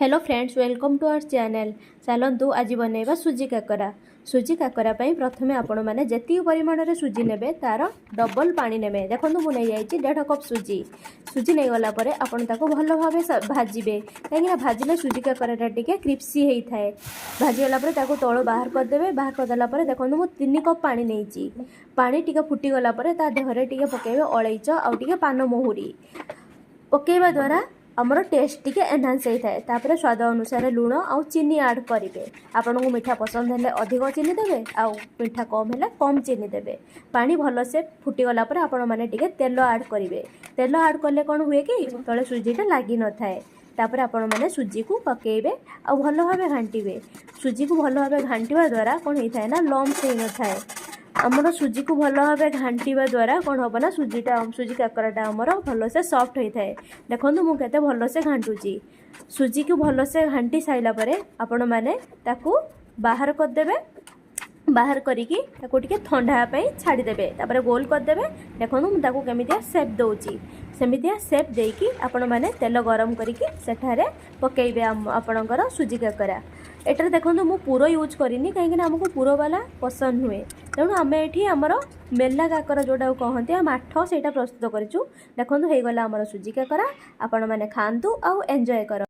Hello friends, welcome to our channel. ଚାଲନ୍ତୁ, ଆଜି ବନେଇବା ସୁଜି କାକରା। ସୁଜି କାକରା ପାଇଁ ପ୍ରଥମେ ଆପଣମାନେ ଯେତିକି ପରିମାଣରେ ସୁଜି ନେବେ, ତା'ର ଡବଲ୍ ପାଣି ନେବେ। ଦେଖନ୍ତୁ, ମୁଁ ନେଇଯାଇଛି 1.5 କପ୍ ସୁଜି। ସୁଜି ନେଇଗଲା ପରେ ଆପଣ ତାକୁ ଭଲ ଭାବେ ଭାଜିବେ, କାହିଁକିନା ଭାଜିଲେ ସୁଜି କାକରାଟା ଟିକେ କ୍ରିସ୍ପି ହେଇଥାଏ। ଭାଜିଗଲା ପରେ ତାକୁ ତଳୁ ବାହାର କରିଦେବେ। ବାହାର କରିଦେଲା ପରେ ଦେଖନ୍ତୁ, ମୁଁ 3 କପ୍ ପାଣି ନେଇଛି। ପାଣି ଟିକେ ଫୁଟିଗଲା ପରେ ତା ଦେହରେ ଟିକେ ପକାଇବେ ଅଳେଇଚ ଆଉ ଟିକେ ପାନ ମହୁରି। ପକାଇବା ଦ୍ୱାରା ଆମର ଟେଷ୍ଟ ଟିକେ ଏନହାନ୍ସ ହେଇଥାଏ। ତାପରେ ସ୍ୱାଦ ଅନୁସାରେ ଲୁଣ ଆଉ ଚିନି ଆଡ଼୍ କରିବେ। ଆପଣଙ୍କୁ ମିଠା ପସନ୍ଦ ହେଲେ ଅଧିକ ଚିନି ଦେବେ ଆଉ ମିଠା କମ୍ ହେଲେ କମ୍ ଚିନି ଦେବେ। ପାଣି ଭଲସେ ଫୁଟିଗଲା ପରେ ଆପଣମାନେ ଟିକେ ତେଲ ଆଡ଼୍ କରିବେ। ତେଲ ଆଡ଼୍ କଲେ କ'ଣ ହୁଏ କି, ତଳେ ସୁଜିଟା ଲାଗିନଥାଏ। ତାପରେ ଆପଣମାନେ ସୁଜିକୁ ପକାଇବେ ଆଉ ଭଲ ଭାବେ ଘାଣ୍ଟିବେ। ସୁଜିକୁ ଭଲ ଭାବେ ଘାଣ୍ଟିବା ଦ୍ୱାରା କ'ଣ ହେଇଥାଏ ନା, ଲମ୍ସ ହେଇନଥାଏ। ଆମର ସୁଜିକୁ ଭଲ ଭାବେ ଘାଣ୍ଟିବା ଦ୍ୱାରା କ'ଣ ହେବ ନା, ସୁଜି କାକରାଟା ଆମର ଭଲସେ ସଫ୍ଟ ହୋଇଥାଏ। ଦେଖନ୍ତୁ, ମୁଁ କେତେ ଭଲସେ ଘାଣ୍ଟୁଛି। ସୁଜିକୁ ଭଲସେ ଘାଣ୍ଟି ସାରିଲା ପରେ ଆପଣମାନେ ତାକୁ ବାହାର କରିଦେବେ। ବାହାର କରିକି ତାକୁ ଟିକେ ଥଣ୍ଡା ହେବା ପାଇଁ ଛାଡ଼ିଦେବେ। ତାପରେ ଗୋଲ କରିଦେବେ। ଦେଖନ୍ତୁ, ମୁଁ ତାକୁ କେମିତିଆ ସେପ୍ ଦେଉଛି। ସେମିତିଆ ସେପ୍ ଦେଇକି ଆପଣମାନେ ତେଲ ଗରମ କରିକି ସେଠାରେ ପକାଇବେ ଆପଣଙ୍କର ସୁଜି କାକରା। ଏଠାରେ ଦେଖନ୍ତୁ, ମୁଁ ପୁର ୟୁଜ୍ କରିନି, କାହିଁକିନା ଆମକୁ ପୁରବାଲା ପସନ୍ଦ ନୁହେଁ। ତେଣୁ ଆମେ ଏଠି ଆମର ମେଲା କାକରା ଯେଉଁଟାକୁ କହନ୍ତି, ଆଉ ମାଠ, ସେଇଟା ପ୍ରସ୍ତୁତ କରିଛୁ। ଦେଖନ୍ତୁ, ହେଇଗଲା ଆମର ସୁଜି କାକରା। ଆପଣମାନେ ଖାଆନ୍ତୁ ଆଉ ଏନ୍ଜୟ କରନ୍ତୁ।